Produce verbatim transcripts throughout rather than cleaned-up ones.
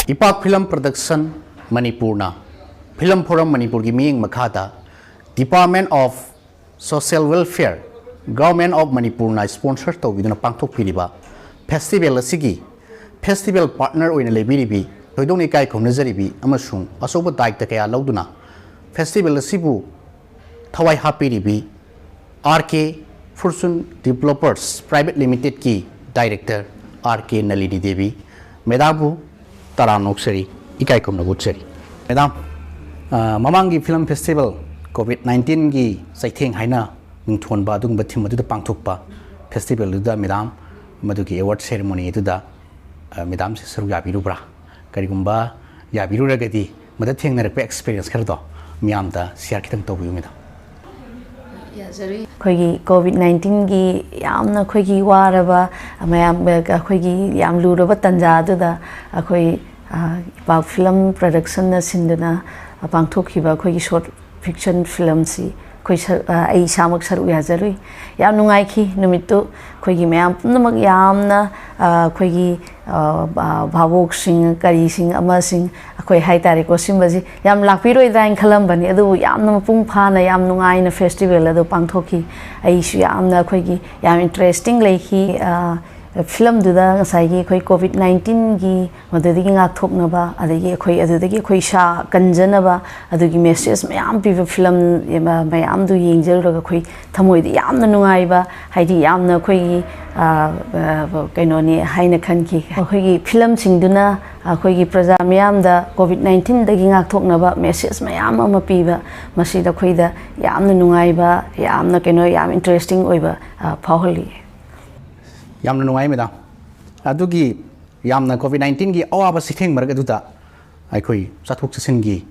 ꯏꯄꯥꯛ film production ꯃꯅꯤꯄꯨꯔꯅ film form ꯃꯅꯤꯄꯨꯔꯒꯤ ꯃꯤꯠꯌꯦꯡ ꯃꯈꯥꯗ Department of Social Welfare, Government of ꯃꯅꯤꯄꯨꯔꯅ ꯏꯁꯄꯣꯟꯁꯔ ꯇꯧꯕꯤꯗꯨꯅ ꯄꯥꯡꯊꯣꯛꯄꯤꯔꯤꯕ ꯐꯦꯁꯇꯤꯚꯦꯜ ꯑꯁꯤꯒꯤ ꯐꯦꯁꯇꯤꯚꯦꯜ ꯄꯥꯔꯠꯅꯔ ꯑꯣꯏꯅ ꯂꯩꯕꯤꯔꯤꯕꯤ, ꯊꯣꯏꯗꯣꯛꯅ ꯏꯀꯥꯏ ꯈꯨꯝꯅꯖꯔꯤꯕꯤ ꯑꯃꯁꯨꯡ ꯑꯆꯧꯕ ꯗꯥꯌꯤꯠꯇ ꯀꯌꯥ ꯂꯧꯗꯨꯅ ꯐꯦꯁꯇꯤꯚꯦꯜ ꯑꯁꯤꯕꯨ ꯊꯋꯥꯏ ꯍꯥꯞꯄꯤꯔꯤꯕꯤ R K Fortune Developers Private Limitedꯀꯤ director R K Nalini Devi ꯃꯦꯗꯥꯝꯕꯨ ꯇꯔꯥꯝꯅ ꯑꯣꯛꯆꯔꯤ, ꯏꯀꯥꯏ ꯈꯨꯝꯅꯕ ꯎꯠꯆꯔꯤ꯫ ꯃꯦꯗꯥꯝ, ꯑ, ꯃꯃꯥꯡꯒꯤ ꯐꯤꯂꯝ ꯐꯦꯁꯇꯤꯚꯦꯜ COVID nineteenꯒꯤ ꯆꯩꯊꯦꯡ ꯍꯥꯏꯅ ꯃꯤꯡꯊꯣꯟꯕ ꯑꯗꯨꯒꯨꯝꯕ ꯊꯤꯝ ꯑꯗꯨꯗ ꯄꯥꯡꯊꯣꯛꯄ ꯐꯦꯁꯇꯤꯚꯦꯜꯗꯨꯗ ꯃꯦꯗꯥꯝ ꯃꯗꯨꯒꯤ ꯑꯦꯋꯥꯔꯗ ꯁꯦꯔꯦꯃꯣꯅꯤ ꯑꯗꯨꯗ, ꯑ, ꯃꯦꯗꯥꯝꯁꯦ ꯁꯔꯨꯛ ꯌꯥꯕꯤꯔꯨꯕ꯭ꯔꯥ? ꯀꯔꯤꯒꯨꯝꯕ ꯌꯥꯕꯤꯔꯨꯔꯒꯗꯤ ꯃꯗ ꯊꯦꯡꯅꯔꯛꯄ ꯑꯦꯛꯁꯄꯤꯔꯤꯌꯦꯟꯁ ꯈꯔꯗꯣ ꯃꯤꯌꯥꯝꯗ ꯁꯤꯌꯥꯔ ꯈꯤꯇꯪ ꯇꯧꯕꯤꯌꯨ ꯃꯦꯗꯥꯝ꯫ ꯌꯥꯖꯔꯤ꯫ ꯑꯩꯈꯣꯏꯒꯤ COVID nineteenꯒꯤ ꯌꯥꯝꯅ ꯑꯩꯈꯣꯏꯒꯤ ꯋꯥꯔꯕ ꯃꯌꯥꯝ, ꯑꯩꯈꯣꯏꯒꯤ ꯌꯥꯝ ꯂꯨꯔꯕ ꯇꯥꯟꯖꯥ ꯑꯗꯨꯗ ꯑꯩꯈꯣꯏ, ꯑ, ꯏꯄꯥꯛ ꯐꯤꯂꯝ ꯄ꯭ꯔꯗꯛꯁꯟꯅ ꯁꯤꯟꯗꯨꯅ ꯄꯥꯡꯊꯣꯛꯈꯤꯕ ꯑꯩꯈꯣꯏꯒꯤ ꯁꯣꯔꯠ ꯐꯤꯛꯁꯟ ꯐꯤꯂꯝꯁꯤ ꯑꯩꯈꯣꯏ ꯁꯔ-, ꯑ, ꯑꯩ ꯏꯁꯥꯃꯛ ꯁꯔꯨꯛ ꯌꯥꯖꯔꯨꯏ꯫ ꯌꯥꯝ ꯅꯨꯡꯉꯥꯏꯈꯤ ꯅꯨꯃꯤꯠꯇꯨ꯫ ꯑꯩꯈꯣꯏꯒꯤ ꯃꯌꯥꯝ ꯄꯨꯝꯅꯃꯛ ꯌꯥꯝꯅ, ꯑ, ꯑꯩꯈꯣꯏꯒꯤ, ꯑ, ꯑ, ꯚꯥꯕꯣꯛꯁꯤꯡ, ꯀꯔꯤꯁꯤꯡ, ꯑꯃꯁꯤꯡ, ꯑꯩꯈꯣꯏ ꯍꯥꯏ ꯇꯥꯔꯦꯀꯣ, ꯁꯤꯒꯨꯝꯕꯁꯤ ꯌꯥꯝ ꯂꯥꯛꯄꯤꯔꯣꯏꯗ꯭ꯔꯥ ꯍꯥꯏꯅ ꯈꯜꯂꯝꯕꯅꯤ, ꯑꯗꯨꯕꯨ ꯌꯥꯝꯅ ꯃꯄꯨꯡ ꯐꯥꯅ, ꯌꯥꯝ ꯅꯨꯡꯉꯥꯏꯅ ꯐꯦꯁꯇꯤꯚꯦꯜ ꯑꯗꯨ ꯄꯥꯡꯊꯣꯛꯈꯤ꯫ ꯑꯩꯁꯨ ꯌꯥꯝꯅ, ꯑꯩꯈꯣꯏꯒꯤ ꯌꯥꯝ ꯏꯟꯇꯔꯦꯁꯇꯤꯡ ꯂꯩꯈꯤ꯫ ꯑ, ꯐꯤꯂꯝꯗꯨꯗ ꯉꯁꯥꯏꯒꯤ ꯑꯩꯈꯣꯏ COVID nineteenꯒꯤ ꯃꯗꯨꯗꯒꯤ ꯉꯥꯛꯊꯣꯛꯅꯕ, ꯑꯗꯒꯤ ꯑꯩꯈꯣꯏ ꯑꯗꯨꯗꯒꯤ ꯑꯩꯈꯣꯏ ꯏꯁꯥ ꯀꯟꯖꯅꯕ, ꯑꯗꯨꯒꯤ ꯃꯦꯁꯦꯖ ꯃꯌꯥꯝ ꯄꯤꯕ ꯐꯤꯂꯝ ꯃꯌꯥꯝꯗꯨ ꯌꯦꯡꯖꯔꯨꯔꯒ ꯑꯩꯈꯣꯏ ꯊꯃꯣꯏꯗ ꯌꯥꯝꯅ ꯅꯨꯡꯉꯥꯏꯕ, ꯍꯥꯏꯗꯤ ꯌꯥꯝꯅ ꯑꯩꯈꯣꯏꯒꯤ, ꯑ, ꯑ, ꯀꯩꯅꯣꯅꯤ ꯍꯥꯏꯅ ꯈꯟꯈꯤ꯫ ꯑꯩꯈꯣꯏꯒꯤ ꯐꯤꯂꯝꯁꯤꯡꯗꯨꯅ ꯑꯩꯈꯣꯏꯒꯤ ꯄ꯭ꯔꯖꯥ ꯃꯤꯌꯥꯝꯗ COVID nineteenꯗꯒꯤ ꯉꯥꯛꯊꯣꯛꯅꯕ ꯃꯦꯁꯦꯖ ꯃꯌꯥꯝ ꯑꯃ ꯄꯤꯕ, ꯃꯁꯤꯗ ꯑꯩꯈꯣꯏꯗ ꯌꯥꯝꯅ ꯅꯨꯡꯉꯥꯏꯕ, ꯌꯥꯝꯅ ꯀꯩꯅꯣ, ꯌꯥꯝ ꯏꯟꯇꯔꯦꯁꯇꯤꯡ ꯑꯣꯏꯕ, ꯑ, ꯐꯥꯎꯍꯜꯂꯤ꯫ ꯌꯥꯝꯅ ꯅꯨꯡꯉꯥꯏ ꯃꯦꯗꯥꯝ꯫ ꯑꯗꯨꯒꯤ ꯌꯥꯝꯅ COVID nineteenꯒꯤ ꯑꯋꯥꯕ ꯆꯩꯊꯦꯡ ꯃꯔꯛ ꯑꯗꯨꯗ ꯑꯩꯈꯣꯏ ꯆꯠꯊꯣꯛ ꯆꯠꯁꯤꯟꯒꯤ,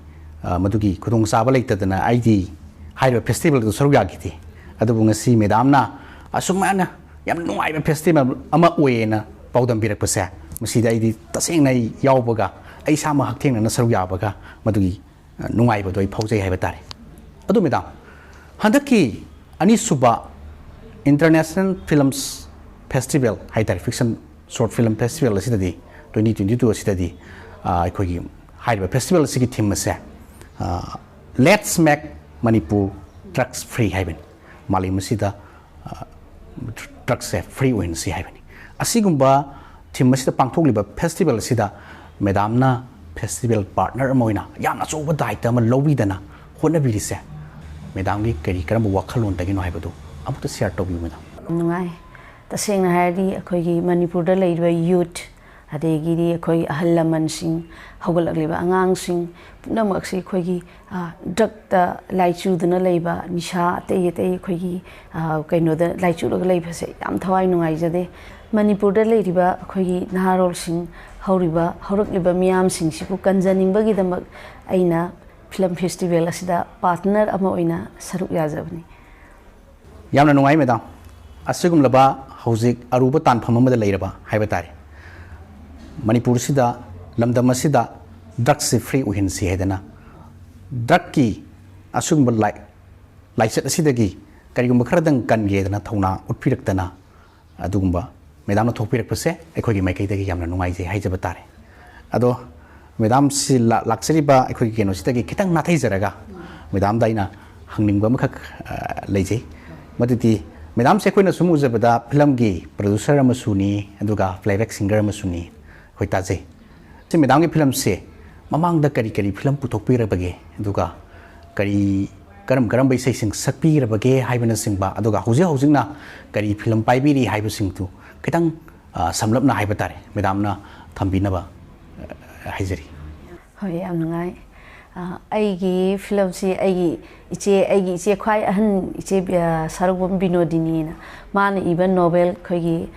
ꯑ, ꯃꯗꯨꯒꯤ ꯈꯨꯗꯣꯡꯆꯥꯕ ꯂꯩꯇꯗꯅ ꯑꯩꯗꯤ ꯍꯥꯏꯔꯤꯕ ꯐꯦꯁꯇꯤꯚꯦꯜꯗꯨ ꯁꯔꯨꯛ ꯌꯥꯈꯤꯗꯦ꯫ ꯑꯗꯨꯕꯨ ꯉꯁꯤ ꯃꯦꯗꯥꯝꯅ ꯑꯁꯨꯃꯥꯏꯅ ꯌꯥꯝ ꯅꯨꯡꯉꯥꯏꯕ ꯐꯦꯁꯇꯤꯚꯦꯜ ꯑꯃ ꯑꯣꯏꯌꯦꯅ ꯄꯥꯎꯗꯝꯕꯤꯔꯛꯄꯁꯦ, ꯃꯁꯤꯗ ꯑꯩꯗꯤ ꯇꯁꯦꯡꯅ ꯑꯩ ꯌꯥꯎꯕꯒ, ꯑꯩ ꯏꯁꯥꯃꯛ ꯍꯛꯊꯦꯡꯅꯅ ꯁꯔꯨꯛ ꯌꯥꯕꯒ ꯃꯗꯨꯒꯤ, ꯑ, ꯅꯨꯡꯉꯥꯏꯕꯗꯣ ꯑꯩ ꯐꯥꯎꯖꯩ ꯍꯥꯏꯕ ꯇꯥꯔꯦ꯫ ꯑꯗꯨ ꯃꯦꯗꯥꯝ, ꯍꯟꯗꯛꯀꯤ ꯑꯅꯤꯁꯨꯕ International Films Festival ꯍꯥꯏ ꯇꯥꯔꯦ, ꯐꯤꯛꯁꯟ ꯁꯣꯔꯠ ꯐꯤꯂꯝ ꯐꯦꯁꯇꯤꯚꯦꯜ ꯑꯁꯤꯗꯗꯤ, twenty twenty two ꯑꯁꯤꯗꯗꯤ, ꯑꯩꯈꯣꯏꯒꯤ ꯍꯥꯏꯔꯤꯕ ꯐꯦꯁꯇꯤꯚꯦꯜ ꯑꯁꯤꯒꯤ ꯊꯤꯝ ꯑꯁꯦ "Let's make Manipur drugs free" ꯍꯥꯏꯕꯅꯤ꯫ ꯃꯥꯂꯦꯝ ꯑꯁꯤꯗ ꯗ꯭ꯔꯛꯁꯦ ꯐ꯭ꯔꯤ ꯑꯣꯏꯍꯟꯁꯤ ꯍꯥꯏꯕꯅꯤ꯫ ꯑꯁꯤꯒꯨꯝꯕ ꯊꯤꯝ ꯑꯁꯤꯗ ꯄꯥꯡꯊꯣꯛꯂꯤꯕ ꯐꯦꯁꯇꯤꯚꯦꯜ ꯑꯁꯤꯗ ꯃꯦꯗꯥꯝꯅ ꯐꯦꯁꯇꯤꯚꯦꯜ ꯄꯥꯔꯠꯅꯔ ꯑꯃ ꯑꯣꯏꯅ ꯌꯥꯝꯅ ꯑꯆꯧꯕ ꯗꯥꯏꯇ ꯑꯃ ꯂꯧꯕꯤꯗꯅ ꯍꯣꯠꯅꯕꯤꯔꯤꯁꯦ ꯃꯦꯗꯥꯝꯒꯤ ꯀꯔꯤ ꯀꯔꯝꯕ ꯋꯥꯈꯜꯂꯣꯟꯗꯒꯤꯅꯣ ꯍꯥꯏꯕꯗꯨ ꯑꯃꯨꯛꯇ ꯁꯤꯌꯥꯔ ꯇꯧꯕꯤꯌꯨ ꯃꯦꯗꯥꯝ꯫ ꯅꯨꯡꯉꯥꯏ꯫ ꯇꯁꯦꯡꯅ ꯍꯥꯏꯔꯗꯤ ꯑꯩꯈꯣꯏꯒꯤ ꯃꯅꯤꯄꯨꯔꯗ ꯂꯩꯔꯤꯕ ꯌꯨꯠ, ꯑꯗꯒꯤꯗꯤ ꯑꯩꯈꯣꯏ ꯑꯍꯜ ꯂꯃꯟꯁꯤꯡ, ꯍꯧꯒꯠꯂꯛꯂꯤꯕ ꯑꯉꯥꯡꯁꯤꯡ ꯄꯨꯝꯅꯃꯛꯁꯤ ꯑꯩꯈꯣꯏꯒꯤ ꯗ꯭ꯔꯛꯇ ꯂꯥꯏꯆꯨꯗꯨꯅ ꯂꯩꯕ, ꯅꯤꯁꯥ ꯑꯇꯩ ꯑꯇꯩ ꯑꯩꯈꯣꯏꯒꯤ ꯀꯩꯅꯣꯗ ꯂꯥꯏꯆꯨꯔꯒ ꯂꯩꯕꯁꯦ ꯌꯥꯝ ꯊꯋꯥꯏ ꯅꯨꯡꯉꯥꯏꯖꯗꯦ꯫ ꯃꯅꯤꯄꯨꯔꯗ ꯂꯩꯔꯤꯕ ꯑꯩꯈꯣꯏꯒꯤ ꯅꯍꯥꯔꯣꯜꯁꯤꯡ, ꯍꯧꯔꯤꯕ ꯍꯧꯔꯛꯂꯤꯕ ꯃꯤꯌꯥꯝꯁꯤꯡꯁꯤꯕꯨ ꯀꯟꯖꯅꯤꯡꯕꯒꯤꯗꯃꯛ ꯑꯩꯅ ꯐꯤꯂꯝ ꯐꯦꯁꯇꯤꯚꯦꯜ ꯑꯁꯤꯗ ꯄꯥꯔꯠꯅꯔ ꯑꯃ ꯑꯣꯏꯅ ꯁꯔꯨꯛ ꯌꯥꯖꯕꯅꯤ꯫ ꯌꯥꯝꯅ ꯅꯨꯡꯉꯥꯏ ꯃꯦꯗꯥꯝ꯫ ꯑꯁꯤꯒꯨꯝꯂꯕ ꯍꯧꯖꯤꯛ ꯑꯔꯨꯕ ꯇꯥꯟꯐꯝ ꯑꯃꯗ ꯂꯩꯔꯕ ꯍꯥꯏꯕ ꯇꯥꯔꯦ ꯃꯅꯤꯄꯨꯔꯁꯤꯗ, ꯂꯝꯗꯝ ꯑꯁꯤꯗ ꯗ꯭ꯔꯛꯁꯤ ꯐ꯭ꯔꯤ ꯑꯣꯏꯍꯟꯁꯤ ꯍꯥꯏꯗꯅ ꯗ꯭ꯔꯛꯀꯤ ꯑꯁꯤꯒꯨꯝꯕ ꯂꯥꯏ ꯂꯥꯏꯆꯠ ꯑꯁꯤꯗꯒꯤ ꯀꯔꯤꯒꯨꯝꯕ ꯈꯔꯗꯪ ꯀꯟꯒꯦꯗꯅ ꯊꯧꯅꯥ ꯎꯠꯄꯤꯔꯛꯇꯅ ꯑꯗꯨꯒꯨꯝꯕ ꯃꯦꯗꯥꯝꯅ ꯊꯣꯛꯄꯤꯔꯛꯄꯁꯦ ꯑꯩꯈꯣꯏꯒꯤ ꯃꯥꯏꯀꯩꯗꯒꯤ ꯌꯥꯝꯅ ꯅꯨꯡꯉꯥꯏꯖꯩ ꯍꯥꯏꯖꯕ ꯇꯥꯔꯦ꯫ ꯑꯗꯣ ꯃꯦꯗꯥꯝꯁꯤ ꯂꯥꯛꯆꯔꯤꯕ ꯑꯩꯈꯣꯏꯒꯤ ꯀꯩꯅꯣꯁꯤꯗꯒꯤ ꯈꯤꯇꯪ ꯅꯥꯊꯩꯖꯔꯒ ꯃꯦꯗꯥꯝꯗ ꯑꯩꯅ ꯍꯪꯅꯤꯡꯕ ꯑꯃꯈꯛ ꯂꯩꯖꯩ꯫ ꯃꯗꯨꯗꯤ ꯃꯦꯗꯥꯝꯁꯦ ꯑꯩꯈꯣꯏꯅ ꯁꯨꯝ ꯎꯖꯕꯗ ꯐꯤꯂꯝꯒꯤ ꯄ꯭ꯔꯗ꯭ꯌꯨꯁꯔ ꯑꯃꯁꯨꯅꯤ, ꯑꯗꯨꯒ ꯄ꯭ꯂꯦꯕꯦꯛ ꯁꯤꯡꯒꯔ ꯑꯃꯁꯨꯅꯤ ꯑꯩꯈꯣꯏ ꯇꯥꯖꯩ꯫ ꯁꯤ ꯃꯦꯗꯥꯝꯒꯤ ꯐꯤꯂꯝꯁꯦ ꯃꯃꯥꯡꯗ ꯀꯔꯤ ꯀꯔꯤ ꯐꯤꯂꯝ ꯄꯨꯊꯣꯛꯄꯤꯔꯕꯒꯦ, ꯑꯗꯨꯒ ꯀꯔꯤ ꯀꯔꯝ ꯀꯔꯝꯕ ꯏꯁꯩꯁꯤꯡ ꯁꯛꯄꯤꯔꯕꯒꯦ ꯍꯥꯏꯕꯅꯆꯤꯡꯕ, ꯑꯗꯨꯒ ꯍꯧꯖꯤꯛ ꯍꯧꯖꯤꯛꯅ ꯀꯔꯤ ꯐꯤꯂꯝ ꯄꯥꯏꯕꯤꯔꯤ ꯍꯥꯏꯕꯁꯤꯡꯗꯨ ꯈꯤꯇꯪ ꯁꯝꯂꯞꯅ ꯍꯥꯏꯕ ꯇꯥꯔꯦ ꯃꯦꯗꯥꯝꯅ ꯊꯝꯕꯤꯅꯕ ꯍꯥꯏꯖꯔꯤ꯫ ꯍꯣꯏ, ꯌꯥꯝ ꯅꯨꯡꯉꯥꯏ꯫ ꯑꯩꯒꯤ ꯐꯤꯂꯝꯁꯤ ꯑꯩꯒꯤ ꯏꯆꯦ, ꯑꯩꯒꯤ ꯏꯆꯦ ꯈ꯭ꯋꯥꯏ ꯑꯍꯟ ꯏꯆꯦ ꯁꯥꯔꯨꯛꯕꯝ ꯕꯤꯅꯣꯗꯤꯅꯤꯅ ꯃꯥꯅ ꯏꯕ ꯅꯣꯕꯦꯜ ꯑꯩꯈꯣꯏꯒꯤ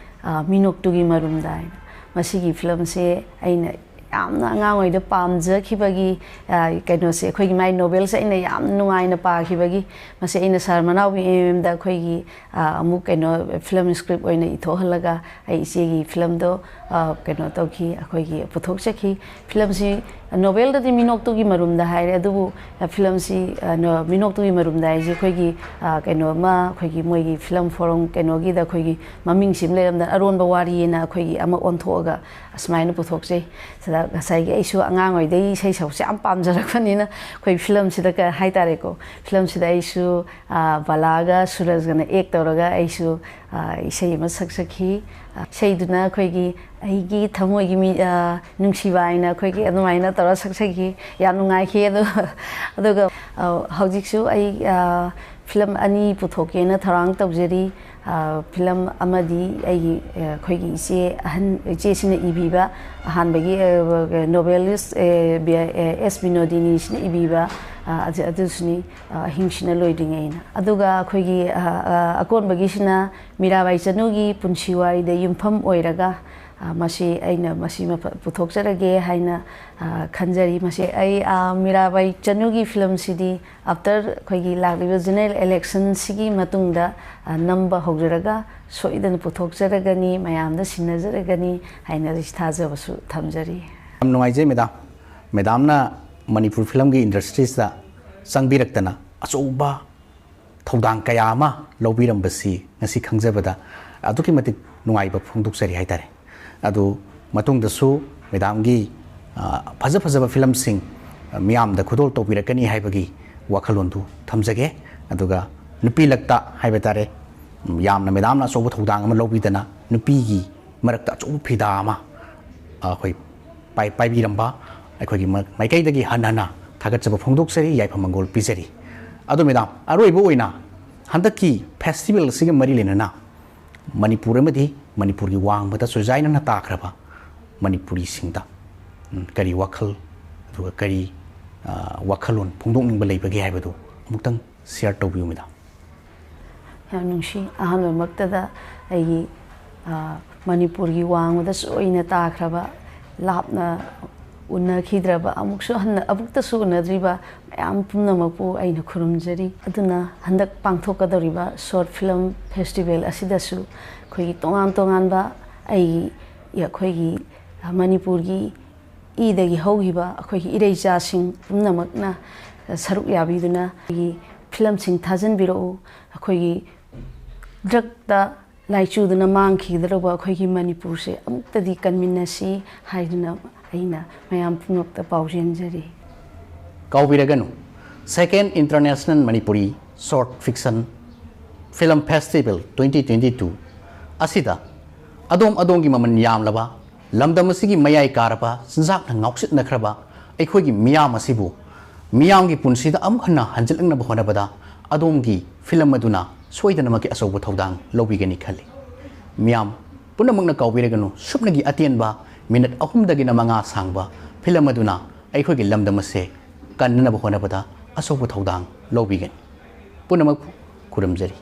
ꯃꯤꯅꯣꯛꯇꯨꯒꯤ ꯃꯔꯨꯝꯗ ꯍꯥꯏꯅ, ꯃꯁꯤꯒꯤ ꯐꯤꯂꯝꯁꯦ ꯑꯩꯅ ꯌꯥꯝꯅ ꯑꯉꯥꯡ ꯑꯣꯏꯗ ꯄꯥꯝꯖꯈꯤꯕꯒꯤ ꯀꯩꯅꯣꯁꯦ, ꯑꯩꯈꯣꯏꯒꯤ ꯃꯥꯏ ꯅꯣꯕꯦꯜꯁꯦ ꯑꯩꯅ ꯌꯥꯝ ꯅꯨꯡꯉꯥꯏꯅ ꯄꯥꯈꯤꯕꯒꯤ ꯃꯁꯤ ꯑꯩꯅ ꯁꯥꯔ ꯃꯅꯥꯎꯕꯤ ꯑꯦꯝ ꯑꯦꯝꯗ ꯑꯩꯈꯣꯏꯒꯤ ꯑꯃꯨꯛ ꯀꯩꯅꯣ ꯐꯤꯂꯝ ꯁ꯭ꯀ꯭ꯔꯤꯞ ꯑꯣꯏꯅ ꯏꯊꯣꯛꯍꯜꯂꯒ ꯑꯩ ꯏꯆꯦꯒꯤ ꯐꯤꯂꯝꯗꯣ ꯀꯩꯅꯣ ꯇꯧꯈꯤ, ꯑꯩꯈꯣꯏꯒꯤ ꯄꯨꯊꯣꯛꯆꯈꯤ꯫ ꯐꯤꯂꯝꯁꯤ ꯅꯣꯕꯦꯜꯗꯗꯤ ꯃꯤꯅꯣꯛꯇꯨꯒꯤ ꯃꯔꯨꯝꯗ ꯍꯥꯏꯔꯦ, ꯑꯗꯨꯕꯨ, ꯑ, ꯐꯤꯂꯝꯁꯤ, ꯑ, ꯅꯣ-, ꯃꯤꯅꯣꯛꯇꯨꯒꯤ ꯃꯔꯨꯝꯗ ꯍꯥꯏꯁꯦ ꯑꯩꯈꯣꯏꯒꯤ, ꯑ, ꯀꯩꯅꯣ ꯑꯃ, ꯑꯩꯈꯣꯏꯒꯤ ꯃꯣꯏꯒꯤ ꯐꯤꯂꯝ ꯐꯣꯔꯝ ꯀꯩꯅꯣꯒꯤꯗ ꯑꯩꯈꯣꯏꯒꯤ ꯃꯃꯤꯡꯁꯤ ꯑꯃ ꯂꯩꯔꯝꯗꯅ, ꯑꯔꯣꯟꯕ ꯋꯥꯔꯤꯑꯅ ꯑꯩꯈꯣꯏꯒꯤ ꯑꯃ ꯑꯣꯟꯊꯣꯛꯑꯒ ꯑꯁꯨꯃꯥꯏꯅ ꯄꯨꯊꯣꯛꯆꯩ꯫ ꯁꯤꯗ ꯉꯁꯥꯏꯒꯤ ꯑꯩꯁꯨ ꯑꯉꯥꯡ ꯑꯣꯏꯗꯩ ꯏꯁꯩ ꯁꯛꯄꯁꯦ ꯌꯥꯝ ꯄꯥꯝꯖꯔꯛꯄꯅꯤꯅ, ꯑꯩꯈꯣꯏ ꯐꯤꯂꯝꯁꯤꯗ ꯀ-, ꯍꯥꯏꯇꯥꯔꯦꯀꯣ, ꯐꯤꯂꯝꯁꯤꯗ ꯑꯩꯁꯨ, ꯑ, ꯕꯂꯥꯒ ꯁꯨꯔꯖꯒꯅ ꯑꯦꯛ ꯇꯧꯔꯒ ꯑꯩꯁꯨ, ꯑ, ꯏꯁꯩ ꯑꯃ ꯁꯛꯆꯈꯤ꯫ ꯑ, ꯏꯁꯩꯗꯨꯅ ꯑꯩꯈꯣꯏꯒꯤ "ꯑꯩꯒꯤ ꯊꯃꯣꯏꯒꯤ ꯃꯤ-, ꯑ, ꯅꯨꯡꯁꯤꯕ" ꯍꯥꯏꯅ ꯑꯩꯈꯣꯏꯒꯤ ꯑꯗꯨꯃꯥꯏꯅ ꯇꯧꯔ ꯁꯛꯆꯈꯤ꯫ ꯌꯥꯝ ꯅꯨꯡꯉꯥꯏꯈꯤ꯫ ꯑꯗꯨ, ꯑꯗꯨꯒ, ꯑ, ꯍꯧꯖꯤꯛꯁꯨ ꯑꯩ, ꯑ, ꯐꯤꯂꯝ ꯑꯅꯤ ꯄꯨꯊꯣꯛꯀꯦꯅ ꯊꯧꯔꯥꯡ ꯇꯧꯖꯔꯤ꯫ ꯑ, ꯐꯤꯂꯝ ꯑꯃꯗꯤ ꯑꯩꯒꯤ, ꯑ, ꯑꯩꯈꯣꯏꯒꯤ ꯏꯆꯦ ꯑꯍꯟ, ꯏꯆꯦꯁꯤꯅ ꯏꯕꯤꯕ, ꯑꯍꯥꯟꯕꯒꯤ, ꯑ, ꯅꯣꯕꯦꯂꯤꯁ, ꯑ, ꯕꯤ-, ꯑ, ꯑꯦꯁ ꯕꯤꯅꯣꯗꯤꯅꯤꯁꯤꯅ ꯏꯕꯤꯕ, ꯑ, ꯑꯗꯨ-, ꯑꯗꯨꯁꯨꯅꯤ, ꯑ, "ꯑꯍꯤꯡꯁꯤꯅ ꯂꯣꯏꯗ꯭ꯔꯤꯉꯩꯅ"꯫ ꯑꯗꯨꯒ ꯑꯩꯈꯣꯏꯒꯤ, ꯑ, ꯑ, ꯑꯀꯣꯟꯕꯒꯤꯁꯤꯅ ꯃꯤꯔꯥꯕꯥꯏ ꯆꯅꯨꯒꯤ ꯄꯨꯟꯁꯤ ꯋꯥꯔꯤꯗ ꯌꯨꯝꯐꯝ ꯑꯣꯏꯔꯒ, ꯑ, ꯃꯁꯤ ꯑꯩꯅ ꯃꯁꯤ ꯃꯐ-, ꯄꯨꯊꯣꯛꯆꯔꯒꯦ ꯍꯥꯏꯅ, ꯑ, ꯈꯟꯖꯔꯤ꯫ ꯃꯁꯤ ꯑꯩ, ꯑ, ꯃꯤꯔꯥꯕꯥꯏ ꯆꯅꯨꯒꯤ ꯐꯤꯂꯝꯁꯤꯗꯤ after ꯑꯩꯈꯣꯏꯒꯤ ꯂꯥꯛꯂꯤꯕ general election ꯁꯤꯒꯤ ꯃꯇꯨꯡꯗ, ꯑ, ꯅꯝꯕ ꯍꯧꯖꯔꯒ ꯁꯣꯏꯗꯅ ꯄꯨꯊꯣꯛꯆꯔꯒꯅꯤ, ꯃꯌꯥꯝꯗ ꯁꯤꯟꯅꯖꯔꯒꯅꯤ ꯍꯥꯏꯅ ꯑꯩ ꯊꯥꯖꯕꯁꯨ ꯊꯝꯖꯔꯤ꯫ ꯌꯥꯝ ꯅꯨꯡꯉꯥꯏꯖꯩ ꯃꯦꯗꯥꯝ꯫ ꯃꯦꯗꯥꯝꯅ ꯃꯅꯤꯄꯨꯔ ꯐꯤꯂꯝꯒꯤ industry ꯁꯤꯗ ꯆꯪꯕꯤꯔꯛꯇꯅ ꯑꯆꯧꯕ ꯊꯧꯗꯥꯡ ꯀꯌꯥ ꯑꯃ ꯂꯧꯕꯤꯔꯝꯕꯁꯤ ꯉꯁꯤ ꯈꯪꯖꯕꯗ ꯑꯗꯨꯛꯀꯤ ꯃꯇꯤꯛ ꯅꯨꯡꯉꯥꯏꯕ ꯐꯣꯡꯗꯣꯛꯆꯔꯤ ꯍꯥꯏꯇꯥꯔꯦ꯫ ꯑꯗꯨ ꯃꯇꯨꯡꯗꯁꯨ ꯃꯦꯗꯥꯝꯒꯤ, ꯑ, ꯐꯖ ꯐꯖꯕ ꯐꯤꯂꯝꯁꯤꯡ, ꯑ, ꯃꯤꯌꯥꯝꯗ ꯈꯨꯗꯣꯜ ꯇꯧꯕꯤꯔꯛꯀꯅꯤ ꯍꯥꯏꯕꯒꯤ ꯋꯥꯈꯜꯂꯣꯟꯗꯨ ꯊꯝꯖꯒꯦ꯫ ꯑꯗꯨꯒ ꯅꯨꯄꯤ ꯂꯛꯇ ꯍꯥꯏꯕ ꯇꯥꯔꯦ, ꯎꯝ, ꯌꯥꯝꯅ ꯃꯦꯗꯥꯝꯅ ꯑꯆꯧꯕ ꯊꯧꯗꯥꯡ ꯑꯃ ꯂꯧꯕꯤꯗꯅ ꯅꯨꯄꯤꯒꯤ ꯃꯔꯛꯇ ꯑꯆꯧꯕ ꯐꯤꯗꯥ ꯑꯃ, ꯑ, ꯑꯩꯈꯣꯏ ꯄꯥꯏ-, ꯄꯥꯏꯕꯤꯔꯝꯕ ꯑꯩꯈꯣꯏꯒꯤ ꯃ-, ꯃꯥꯏꯀꯩꯗꯒꯤ ꯍꯟꯅ ꯍꯟꯅ ꯊꯥꯒꯠꯆꯕ ꯐꯣꯡꯗꯣꯛꯆꯔꯤ, ꯌꯥꯏꯐ ꯃꯪꯒꯣꯜ ꯄꯤꯖꯔꯤ꯫ ꯑꯗꯣ ꯃꯦꯗꯥꯝ, ꯑꯔꯣꯏꯕ ꯑꯣꯏꯅ ꯍꯟꯗꯛꯀꯤ festival ꯑꯁꯤꯒ ꯃꯔꯤ ꯂꯩꯅꯅ ꯃꯅꯤꯄꯨꯔ ꯑꯃꯗꯤ ꯃꯅꯤꯄꯨꯔꯒꯤ ꯋꯥꯡꯃꯗ ꯆꯣꯏꯖꯥꯏꯅꯅ ꯇꯥꯈ꯭ꯔꯕ ꯃꯅꯤꯄꯨꯔꯤꯁꯤꯡꯗ, ꯎꯝ, ꯀꯔꯤ ꯋꯥꯈꯜ, ꯑꯗꯨꯒ ꯀꯔꯤ, ꯑ, ꯋꯥꯈꯜꯂꯣꯟ ꯐꯣꯡꯗꯣꯛꯅꯤꯡꯕ ꯂꯩꯕꯒꯦ ꯍꯥꯏꯕꯗꯨ ꯑꯃꯨꯛꯇꯪ share ꯇꯧꯕꯤꯌꯨ ꯃꯦꯗꯥꯝ꯫ ꯌꯥꯝ ꯅꯨꯡꯁꯤ꯫ ꯑꯍꯥꯟꯕꯃꯛꯇꯗ ꯑꯩꯒꯤ, ꯑ, ꯃꯅꯤꯄꯨꯔꯒꯤ ꯋꯥꯡꯃꯗ ꯆꯣꯏꯅ ꯇꯥꯈ꯭ꯔꯕ, ꯂꯥꯞꯅ ꯎꯅꯈꯤꯗ꯭ꯔꯕ, ꯑꯃꯨꯛꯁꯨ ꯍꯟꯅ, ꯑꯃꯨꯛꯇꯁꯨ ꯎꯅꯗ꯭ꯔꯤꯕ ꯃꯌꯥꯝ ꯄꯨꯝꯅꯃꯛꯄꯨ ꯑꯩꯅ ꯈꯨꯔꯨꯝꯖꯔꯤ꯫ ꯑꯗꯨꯅ ꯍꯟꯗꯛ ꯄꯥꯡꯊꯣꯛꯀꯗꯧꯔꯤꯕ short film festival ꯑꯁꯤꯗꯁꯨ ꯑꯩꯈꯣꯏꯒꯤ ꯇꯣꯉꯥꯟ ꯇꯣꯉꯥꯟꯕ ꯑꯩꯒꯤ, ꯑꯩꯈꯣꯏꯒꯤ ꯃꯅꯤꯄꯨꯔꯒꯤ ꯏꯗꯒꯤ ꯍꯧꯈꯤꯕ ꯑꯩꯈꯣꯏꯒꯤ ꯏꯔꯩꯆꯥꯁꯤꯡ ꯄꯨꯝꯅꯃꯛꯅ ꯁꯔꯨꯛ ꯌꯥꯕꯤꯗꯨꯅ ꯑꯩꯈꯣꯏꯒꯤ ꯐꯤꯂꯝꯁꯤꯡ ꯊꯥꯖꯤꯟꯕꯤꯔꯛꯎ꯫ ꯑꯩꯈꯣꯏꯒꯤ ꯗ꯭ꯔꯛꯇ ꯂꯥꯏꯆꯨꯗꯨꯅ ꯃꯥꯡꯈꯤꯒꯗꯧꯔꯕ ꯑꯩꯈꯣꯏꯒꯤ ꯃꯅꯤꯄꯨꯔꯁꯦ ꯑꯃꯨꯛꯇꯗꯤ ꯀꯟꯃꯤꯟꯅꯁꯤ ꯍꯥꯏꯗꯨꯅ ꯑꯩꯅ ꯃꯌꯥꯝ ꯄꯨꯝꯅꯃꯛꯇ ꯄꯥꯎꯖꯦꯟꯖꯔꯤ꯫ ꯀꯥꯎꯕꯤꯔꯒꯅꯨ, Second International Manipuri Short Fiction Film Festival twenty twenty two ꯑꯁꯤꯗ ꯑꯗꯣꯝ ꯑꯗꯣꯝꯒꯤ ꯃꯃꯜ ꯌꯥꯝꯂꯕ, ꯂꯝꯗꯝ ꯑꯁꯤꯒꯤ ꯃꯌꯥꯏ ꯀꯥꯔꯕ ꯆꯤꯟꯖꯥꯛꯅ ꯉꯥꯎꯁꯤꯟꯅꯈ꯭ꯔꯕ ꯑꯩꯈꯣꯏꯒꯤ ꯃꯤꯌꯥꯝ ꯑꯁꯤꯕꯨ ꯃꯤꯌꯥꯝꯒꯤ ꯄꯨꯟꯁꯤꯗ ꯑꯃꯨꯛ ꯍꯟꯅ ꯍꯟꯖꯤꯜꯂꯛꯅꯕ ꯍꯣꯠꯅꯕꯗ ꯑꯗꯣꯝꯒꯤ ꯐꯤꯂꯝ ꯑꯗꯨꯅ ꯁꯣꯏꯗꯅꯃꯛꯀꯤ ꯑꯆꯧꯕ ꯊꯧꯗꯥꯡ ꯂꯧꯕꯤꯒꯅꯤ ꯈꯜꯂꯤ꯫ ꯃꯤꯌꯥꯝ ꯄꯨꯝꯅꯃꯛꯅ ꯀꯥꯎꯕꯤꯔꯒꯅꯨ, ꯁꯨꯞꯅꯒꯤ ꯑꯇꯦꯟꯕ ꯃꯤꯅꯠ ꯑꯍꯨꯝꯗꯒꯤꯅ ꯃꯉꯥ ꯁꯥꯡꯕ ꯐꯤꯂꯝ ꯑꯗꯨꯅ ꯑꯩꯈꯣꯏꯒꯤ ꯂꯝꯗꯝ ꯑꯁꯦ ꯀꯟꯅꯅꯕ ꯍꯣꯠꯅꯕꯗ ꯑꯆꯧꯕ ꯊꯧꯗꯥꯡ ꯂꯧꯕꯤꯒꯅꯤ꯫ ꯄꯨꯝꯅꯃꯛꯄꯨ ꯈꯨꯔꯨꯝꯖꯔꯤ꯫